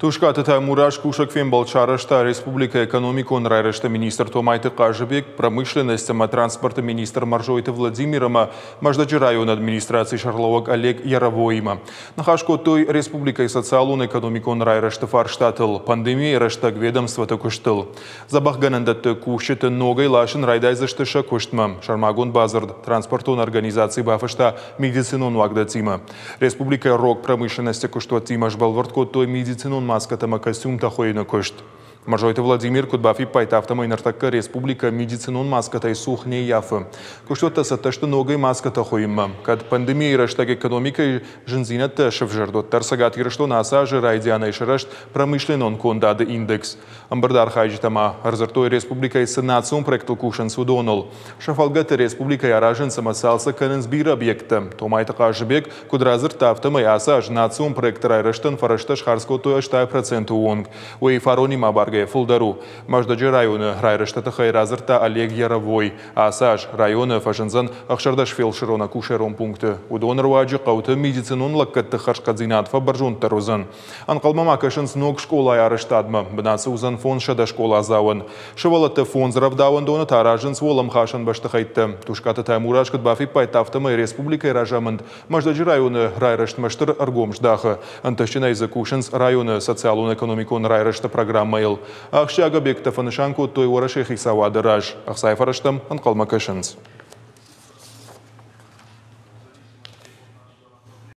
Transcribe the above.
Тускъаты Таймураз кусӕг фембӕлд сарӕзта республикӕйы экономикон райрӕзты министр Томайты Хъазыбег, промышленность ӕмӕ транспорты министр Мӕрзойты Владимир ӕмӕ Мӕздӕджы районы администрацийы сӕргълӕууӕг Олег Яровоимӕ. Ныхас кодтой республикӕйы социалон-экономикон райрӕзты фарстатыл, пандемийы рӕстӕг ведомствоты куыстыл. Дзӕбӕхгӕнӕндӕтты кусджыты ногӕй ласын райдайдзысты сӕ куыстмӕ. Сӕрмагонд бадзырд транспортон организаци бафыста медицинон уагдӕттимӕ. Республикӕйы рог промышленности куыстуӕттимӕ сбӕлвырд кодтой медицинон маскӕтӕ ӕмӕ костюмтӕ хуыйыны куыст. Мӕрзойты Владимир куыд бафиппайдта, афтӕмӕй ныртӕккӕ республикӕ медицинон маскӕтӕй цух не ййафы. Куыстуӕттӕ цӕттӕ сты ногӕй маскӕтӕ хуыйынмӕ. Кӕд пандемийы рӕстӕг экономикӕйы зындзинӕдтӕ сывзӕрд, уӕддӕр Цӕгат Ирыстоны ацы азы райдианӕй сырӕзт промышленнон кондады индекс. Ӕмбырды архайджытӕ ма ӕрдзырдтой республикӕйы цы национ проекттыл кусынц, уыдоныл. Сӕ фӕлгӕты республикӕйы аразынц ӕмӕ цалцӕг кӕнынц бирӕ объекттӕ. Томайты Хъазыбег куыд радзырдта, афтӕмӕй ацы аз национ проекты райрӕзтӕн фӕрӕзтӕ схардз кодтой 80% онг. Уый фаронимӕ абаргӕйӕ фылдӕр у. Мӕздӕджы районы райрӕзты тыххӕй радзырдта Олег Яровой. Ацы аз районы фӕзындзӕн 16 фелсырон-акушерон пункты. Уыдон руаджы хъӕуты медицинон лӕггӕдты хӕрзхъӕддзинад фӕбӕрзонддӕр уыдзӕн. Ӕнхъӕлмӕ ма кӕсынц ног скъолайы арӕзтадмӕ. Бынат цы уыдзӕн 500 скъоладзауӕн. Сывӕллӕтты фондз рӕвдауӕндоны та аразынц уӕлӕмхасӕн бӕстыхӕйттӕ. Тускъаты Таймураз куыд бафиппайдта, афтӕмӕй республикӕйы разамынд Мӕздӕджы районы райрӕзтмӕ стыр ӕргом здахы. Ӕнтыстджынӕй дзы кусынц районы социалон-экономикон райрӕзты программӕйыл. Ахсджиаг объекттӕ фӕнысан кодтой Уӕрӕсейы хицауады раз. Ӕхцайы фӕрӕзтӕм ӕнхъӕлмӕ кӕсынц.